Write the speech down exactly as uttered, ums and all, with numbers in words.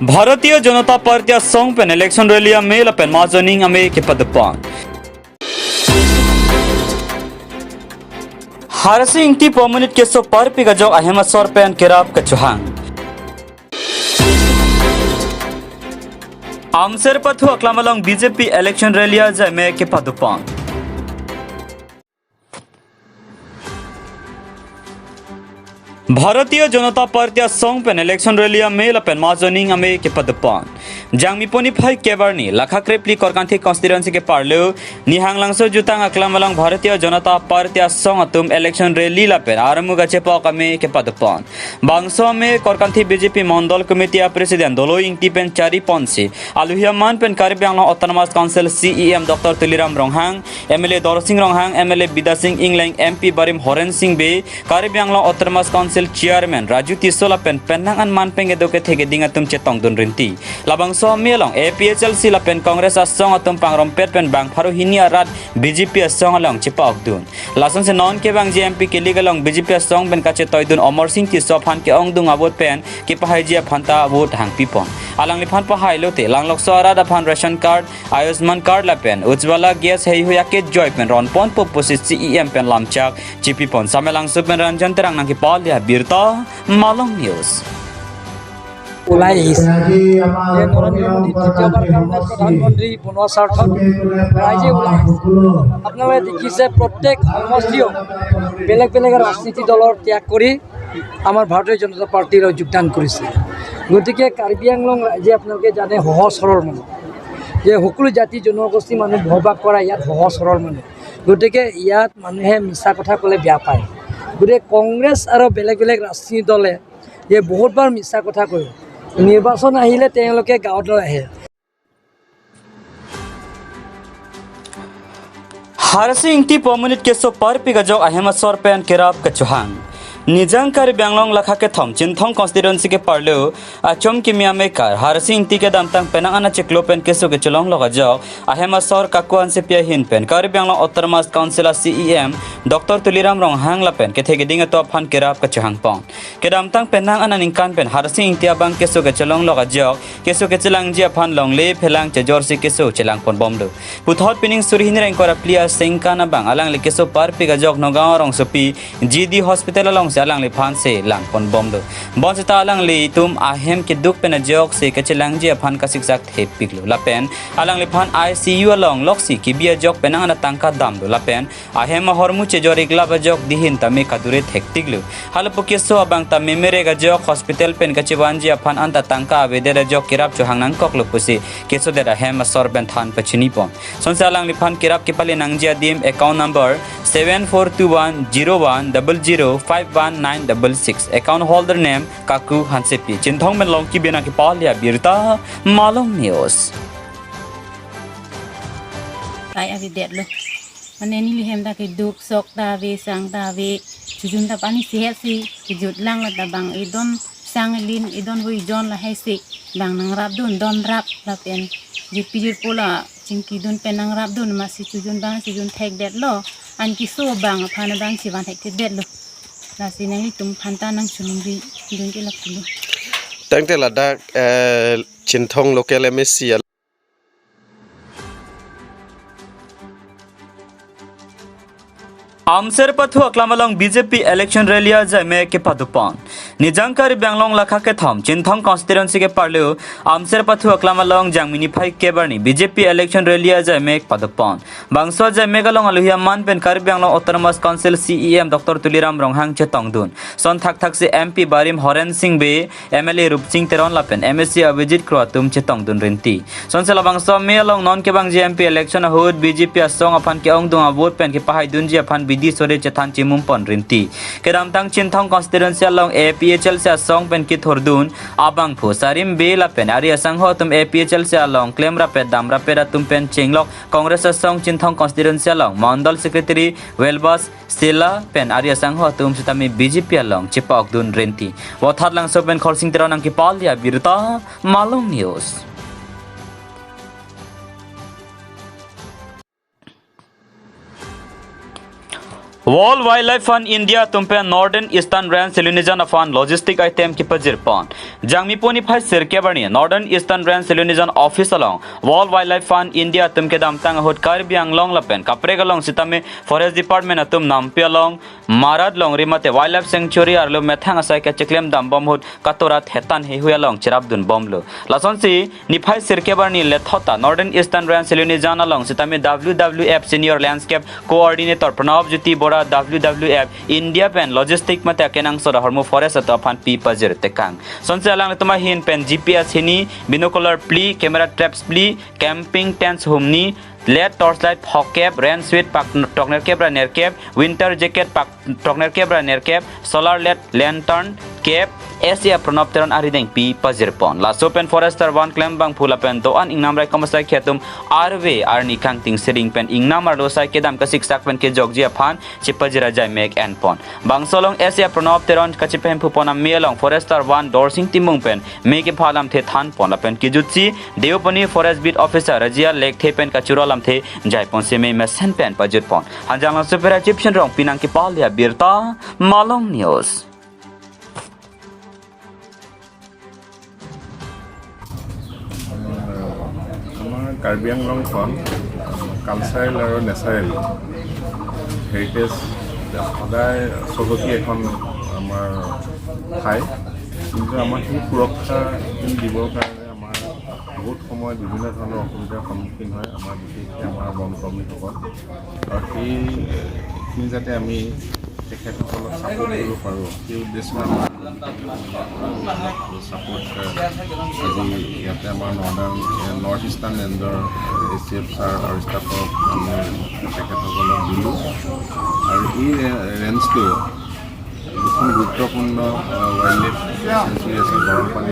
Bharatiya Janata Party asong pen election rally amei lapen mass joining amei kepadopon. Harsing Ingti pu amonit keso parpik ajok ahem asor pen kerap kachohang. Amser pathu aklam along B J P election rally ajame kepadopon. Bharatiya Janata Party asong pen election rally amei lapen mass joining amei kepadopon. Jangmi poni phai kebarni lakha krepli Korkanthi constituency ke parlo Nihanglangso jutang aklam along Bharatiya Janata Party asong atum election rally lapen armu kachepok amei kepadopon. Bangso amei Korkanthi B J P Mondol Committee a President Doloi Ingti pen chari ponsi aluhi aman pen Karbi Anglong Autonomous Council C E M Doctor Tuliram Ronghang, M L A Dorsing Ronghang, M L A Bidya Sing Engleng, M P Barim Horen Sing Bey, Karbi Anglong Autonomous Council Chairman Raju Tisso lapen penang an man pen kedo kethe keding atum chetongdun rinti. Labangso amei along A P H L C lapen Congress asong atum pangrompet pen bang pharo hini arat B J P asong along chepokdun. Lasonsi non kevangji M P kilik along B J P asong pen kachetoidun Amarsing Tisso aphan ke-ongdung a-vote pen kepahaiji aphan ta vote hangpipon. Alangliphan pahai lote langlokso arat aphan ration card, Ayushman card lapen Ujjwala gas heihui akejoi pen ronponpo pusi C E M pen lamchak chipipon. Samelangso pen Ranjan Terang nangkepale abirta Malong News. ওলাই আহিছে যে নৰেন্দ্ৰ মোদী তৃতীয়বাৰ কাৰণে প্ৰধানমন্ত্ৰী বনোৱাৰ স্বাৰ্থত ৰাইজে ওলাই আহিছে। আপোনালোকে দেখিছে, প্ৰত্যেক সমষ্টিও বেলেগ বেলেগ ৰাজনীতি দলৰ ত্যাগ কৰি আমাৰ ভাৰতীয় জনতা পাৰ্টিলৈ যোগদান কৰিছে। গতিকে কাৰ্বি আংলং ৰাইজে আপোনালোকে জানে, সহজ সৰল মানুহ, যে সকলো জাতি জনগোষ্ঠী মানুহ বসবাস কৰা ইয়াত সহজ সৰল মানুহ। গতিকে ইয়াত মানুহে মিছা কথা ক'লে বেয়া পায়। গতিকে কংগ্ৰেছ আৰু বেলেগ বেলেগ ৰাজনীতি দলে যে বহুতবাৰ মিছা কথা কয়, নিৰ্বাচন আহিলে তেওঁলোকে গাঁৱলৈ আহে। Harsing Ingti pu amonit keso parpik ajok ahem asor pen kerap kachohang. Nijang Karbi Anglong lakha kethom Chinthong constituency ke parlo achom kimi amekar Harsing Ingti kedamtang penang an achiklo pen keso kechelonglok ajok ahem asor kaku ansepi ahin pen Karbi Anglong Autonomous Council a C E M Doctor Tuliram Ronghang lapen kethe keding atum aphan kerap kachohangpon. Kedamtang penang an aningkan pen Harsing Ingti abang keso kechelonglok ajok keso kechelangji aphan longle phelang chejorsi keso chelangponbomlo. Puthot pining suri hini ra ingkoi ra phli asengkan abang alangli keso parpik ajok Nagaon arongsopi G D Hospital alongsi alangliphan chelangponbomlo. Bonsita alanglitum ahem keduk pen ajoksi kechelangji aphan kasiksak thepiklo. Lapen alangliphan I C U along loksi kebi ajok penang an atangka damlo. Lapen ahem ahormu chejor iklap ajok dihin tame kadure thektiklo. Halapu keso abang tame merek ajok hospital pen kachevanji aphan anta tangka avedet ajok kerap chohang nangkoklo pusi kesodet ahem asor pen than pachinipon. Sonsi alangliphan kerap kepale nangji adim account number seven four two one zero one double zero five one nine double six, account holder name Kaku Hansepi. Chinthong pen Longki Bey nangkepale abirta Malong News. Kai avedetlo. Mane neli hem ta keduk sok ta ave, sang ta ave, chojun ta pani sehet si kejut lang la ta bang edon sang elin edon voi jon lahai si bang nangrapdun, donrap lapen jirpi jirpo la chingkidun pen nangrapdun, masi chojun bang chojun thekdetlo, an keso bang aphan bang chevan thekthedetlo. Lasi nanglitum aphan ta nangchoningri dun ke lapulo. Tangte ladak, eh, Chinthong local M A C Amser pathu aklam along B J P election rally ajame kepadopon. Nijang Karbi Anglong lakha kethom Chinthong constituency ke parlo Amser pathu aklam along Jangmi niphai kebarni B J P election rally ajame kepadopon. Bangso ajame along aluhi aman pen Karbi Anglong Autonomous Council C E M Doctor Tuliram Ronghang chetongdun. Son thakthak si M P Barim Horen Sing Bey, M L A Rupsing Teron lapen M A C Abhijit Kro atum chetongdun rinti. Sonsi labangso amei along non kevangji M P election ahut B J P asong aphan ke-ongdung a-vote pen kepahaidunji aphan bidi sore chethan chimumpon rinti. Kedamtang Chinthong constituency along A P H L C asong pen kethurdun abangphu Sarim Bey lapen ari asangho atum A P H L C along klemrapet damrapet atum pen chenglok Congress asong Chinthong constituency along Mandal Secretary Welbas Sela pen ari asangho atum sitame B J P along chepokdun rinti. Vothatlangso pen Khorsing Teron nangkepale abirta Malong News. World Wildlife Fund India atum pen Northern Eastern Range Silonijan aphan logistic item kepajir pon. Jangmi pu niphai sirkep arni Northern Eastern Range Silonijan office along World Wildlife Fund India atum kedamtang ahut Karbi Anglong lapen kaprek along sitame Forest Department atum nampi along, marat longri mate Wildlife Sanctuary arlo methang asai kechiklem dambom ahut katorat hetan heihui along cherapdun bomlo. Lasonsi niphai sirkep arni lethot ta Northern Eastern Range Silonijan along sitame W W F Senior Landscape Coordinator Pranab Jyoti Bora W W F India pen logistic mate akenangsot ahormu forest atum aphan pipajir tekang. Sonsi alanglitum ahin pen G P S hini, binocular phli, camera traps phli, camping tents humni, light, torchlight phokep, rain suit pak toknerkep ra nerkep, winter jacket pak toknerkep ra nerkep, solar light lantern kep, S A Pranab Teron arideng pipajir pon. Laso pen Forester Van Klembangphu lapen do-an ingnam raikom asai atum arve arni kangting sering pen ingnam arlo asai kedam kasiksak pen kejokji aphan chepajir ajai mek en pon. Bangso along S A Pranab Teron kachipehemphu pon amei along Forester Van Dorsing Timung pen mek kepha alamthe than pon lapen kejutsi Deopani Forest Beat Officer Rajia Lekthe pen kachoro alamthe jai ponsi mei mesen pen pajut pon. Hanjanglangso pera Chief Shinrong pinang kepale abirta Malong News. আমাৰ কাৰ্বি আংলংখন কালচাৰেল আৰু natural heritage সদায় চহকী এখন আমাৰ ঠাই, কিন্তু আমাৰ সেই সুৰক্ষা দিবৰ কাৰণে আমাৰ বহুত সময়ত বিভিন্ন ধৰণৰ অসুবিধাৰ সন্মুখীন হয় আমাৰ, বিশেষকৈ আমাৰ বন কৰ্মীসকল। আৰু সেইখিনি যাতে আমি তেখেতসকলক ছাপোৰ্ট কৰিব পাৰোঁ, সেই উদ্দেশ্যে আমাৰ ছাপোৰ্ট আজি ইয়াতে আমাৰ নৰ্ডাৰ্ণ, নৰ্থ ইষ্টাৰ্ণ ৰেঞ্জৰ এ চি এফ ছাৰ আৰু ষ্টাফক আমি তেখেতসকলক দিলোঁ। আৰু এই ৰে- ৰেঞ্জটো দুখন গুৰুত্বপূৰ্ণ ৱাইল্ড লাইফ চেঞ্চুৰী আছে, গৰম পানী